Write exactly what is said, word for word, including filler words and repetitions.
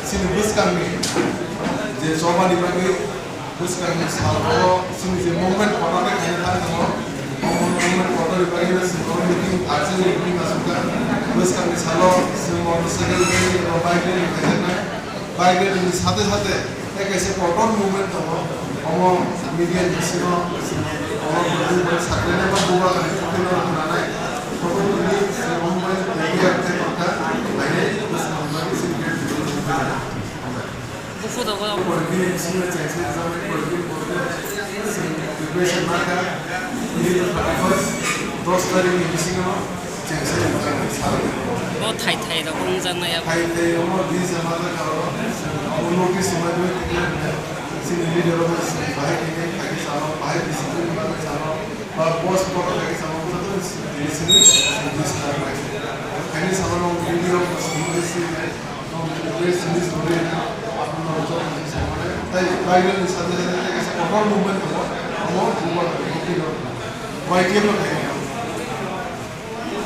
Chini bwskangni je chobani bagwi bwskangni salo chini je movement photo khe khaina thang tongo, omo movement photo ni bagwi chwng meeting, urgent meeting asukha. Bwskangni salo chwng motorcycle rally eba bike rally khaijaknai. Bike rally ni sate sate tei kaisa kotor movement tongo, omo media ni bisingo chwng kotor movement sakhlainai ba bubagrani thani rwnai. Kotor movement chwng omo bai media tei tongkha, haino bwskangni bagwi chini Buphuru dogo. Preparation maka, ini thirty first, dos tarikh ni bisingo chengse sal. Bo thai thai rok wngjaknai abo. Thai thai omo di jama jaga o, abo notice ma dui tike, sini leader o bahai kini thai salo, bahai discipline ma salo, ba boss ko thai salo, joto sini sini sini salo. Thai salo no video sini sini. Tei Bible ni sate sate tei kaisa kotor movement tongo, omo bubagrani thani rwnai. Y T F no khainai.